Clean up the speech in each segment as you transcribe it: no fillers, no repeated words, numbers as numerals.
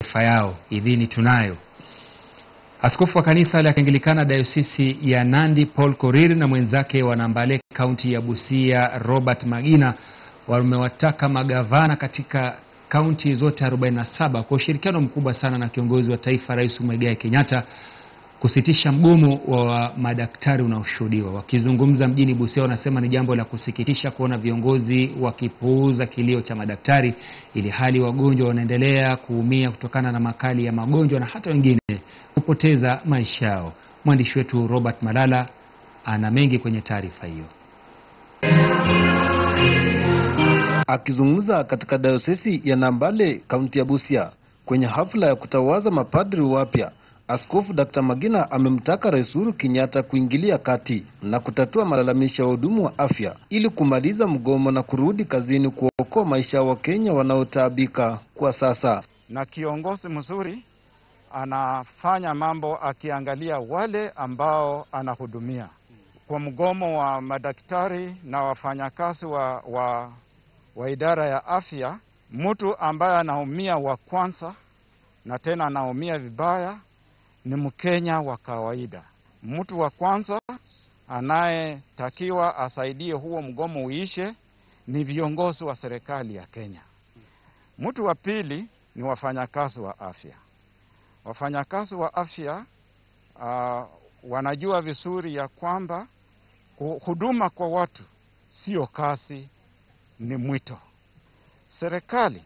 Mataifa yao, idhini tunayo. Askofu wa kanisa la Kianglikana Dayosisi ya Nandi Paul Korir na mwenzake wa Nambale kaunti ya Busia Robert Magina wamewataka magavana katika kaunti zote 47 kwa ushirikiano mkubwa sana na kiongozi wa taifa Rais Muigai Kenyatta kusitisha mgomo wa madaktari unaoshuhudiwa. Wakizungumza mjini Busia, wanasema ni jambo la kusikitisha kuona viongozi wakipuuza kilio cha madaktari ili hali wagonjwa wanaendelea kuumia kutokana na makali ya magonjwa na hata wengine kupoteza maisha yao. Mwandishi wetu Robert Malala ana mengi kwenye taarifa hiyo. Akizungumza katika dayosisi ya Nambale kaunti ya Busia kwenye hafla ya kutawaza mapadri wapya, Askofu Dr. Magina amemtaka Rais Uhuru Kenyatta kuingilia kati na kutatua malalamisho ya wahudumu wa afya ili kumaliza mgomo na kurudi kazini kuokoa maisha ya Wakenya wanaotaabika kwa sasa. Na kiongozi mzuri anafanya mambo akiangalia wale ambao anahudumia. Kwa mgomo wa madaktari na wafanyakazi wa idara ya afya, mtu ambaye anaumia wa kwanza na tena anaumia vibaya ni Mkenya wa kawaida. Mtu wa kwanza anayetakiwa asaidie huo mgomo uishe ni viongozi wa serikali ya Kenya. Mtu wa pili ni wafanyakazi wa afya. Wafanyakazi wa afya wanajua vizuri ya kwamba huduma kwa watu sio kazi, ni mwito. Serikali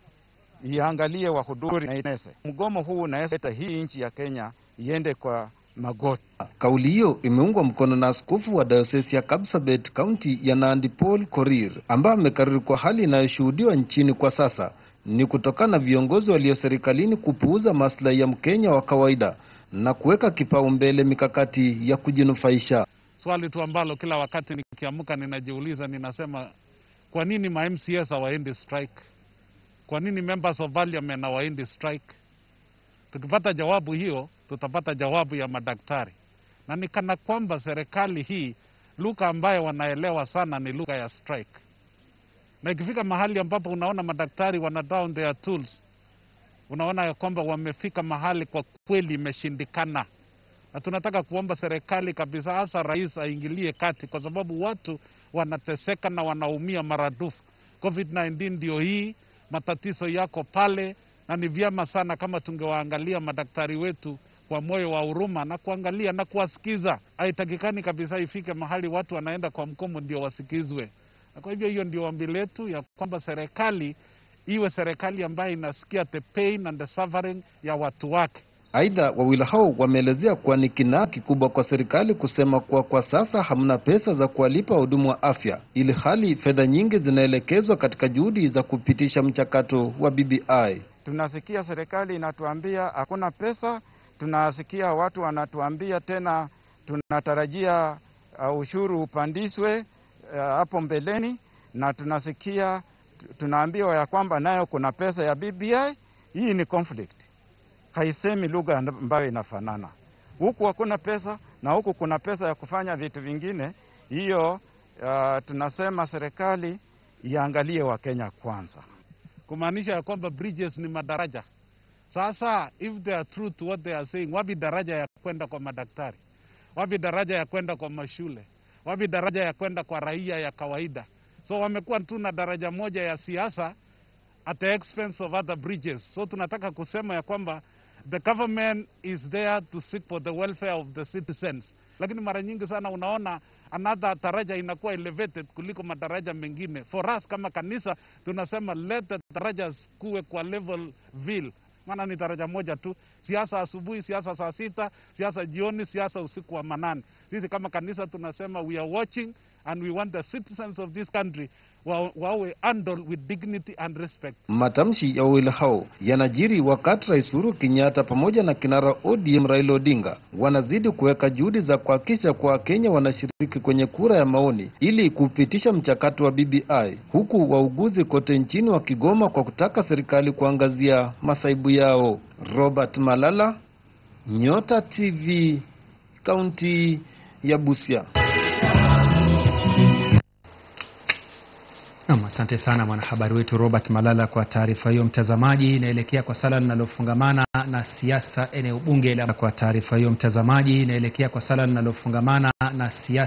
iangalie wahudumu na inese. Mgomo huu unaweza hii nchi ya Kenya iende kwa magoti. Kauli hiyo imeungwa mkono na askofu wa dayosisi ya Kapsabet kaunti ya Nandi Paul Korir, ambaye amekariri kwa hali inayoshuhudiwa nchini kwa sasa ni kutokana na viongozi walio serikalini kupuuza maslahi ya Mkenya wa kawaida na kuweka kipaumbele mikakati ya kujinufaisha. Swali tu ambalo kila wakati nikiamka ninajiuliza, ninasema kwa nini ma MCS hawaendi strike? Kwa nini members of parliament hawaendi strike? Tukipata jawabu hiyo, tutapata jawabu ya madaktari. Na ni kana kwamba serikali hii lugha ambayo wanaelewa sana ni lugha ya strike. Na ikifika mahali ambapo unaona madaktari wana down their tools, unaona ya kwamba wamefika mahali kwa kweli imeshindikana. Na tunataka kuomba serikali kabisa, hasa rais aingilie kati, kwa sababu watu wanateseka na wanaumia maradufu. COVID-19 ndio hii, matatizo yako pale, na ni vyema sana kama tungewaangalia madaktari wetu kwa moyo wa huruma na kuangalia na kuwasikiza. Haitakikani kabisa ifike mahali watu wanaenda kwa mkomo ndio wasikizwe. Na kwa hivyo hiyo ndio ombi letu ya kwamba serikali iwe serikali ambayo inasikia the pain and the suffering ya watu wake. Aidha, wawili hao wameelezea kuwa ni kinaa kikubwa kwa serikali kusema kuwa kwa sasa hamna pesa za kuwalipa wahudumu wa afya, ili hali fedha nyingi zinaelekezwa katika juhudi za kupitisha mchakato wa BBI. Tunasikia serikali inatuambia hakuna pesa, tunasikia watu wanatuambia tena tunatarajia ushuru upandishwe hapo mbeleni, na tunasikia tunaambiwa ya kwamba nayo kuna pesa ya BBI. Hii ni conflict. Haisemi lugha ambayo inafanana. Huku hakuna pesa na huku kuna pesa ya kufanya vitu vingine. Hiyo tunasema serikali iangalie Wakenya kwanza. Kumaanisha ya kwamba bridges ni madaraja. Sasa if they are true to what they are saying, wapi daraja ya kwenda kwa madaktari? Wapi daraja ya kwenda kwa mashule? Wapi daraja ya kwenda kwa raia ya kawaida? So wamekuwa tu na daraja moja ya siasa at the expense of other bridges. So tunataka kusema ya kwamba the government is there to seek for the welfare of the citizens. Lakini mara nyingi sana unaona another daraja inakuwa elevated kuliko madaraja mengine. For us kama kanisa tunasema let the darajas kuwe kwa level ville. Maana ni daraja moja tu. Siasa asubuhi, siasa saa sita, siasa jioni, siasa usiku wa manane. Sisi kama kanisa tunasema we are watching and we want the citizens of this country wawe handled with dignity and respect. Matamshi ya wawili hao yanajiri wakati Rais Uhuru Kenyatta pamoja na kinara ODM Raila Odinga wanazidi kuweka juhudi za kuhakikisha kuwa Wakenya wanashiriki kwenye kura ya maoni ili kupitisha mchakato wa BBI, huku wauguzi kote nchini wakigoma kwa kutaka serikali kuangazia masaibu yao. Robert Malala, Nyota TV, kaunti ya Busia. Asante. Asante sana mwanahabari wetu Robert Malala kwa taarifa hiyo. Mtazamaji, inaelekea kwa sala linalofungamana na siasa eneo bunge la kwa taarifa hiyo. Mtazamaji, inaelekea kwa sala linalofungamana na siasa